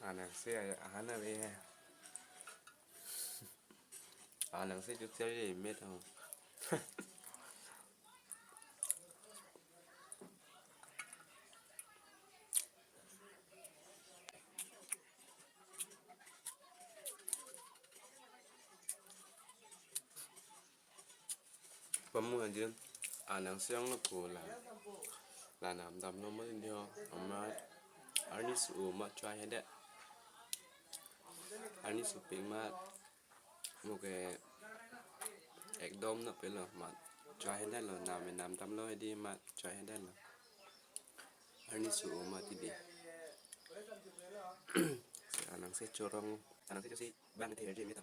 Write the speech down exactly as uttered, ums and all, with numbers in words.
Anang si ahan ave he. Anang si chukchari met ho. Pamu hajin anang si ong lo ko la. La nam damlo ma indio ama arni su ma choi-hedet. Arni su ping ma muke ekdom na pelo ma choi-hedet lo, nam nam damlo hedi ma choi-hedet lo. Arni su ma tidi. Anang si chorong, anang si chosi bang the hedi met.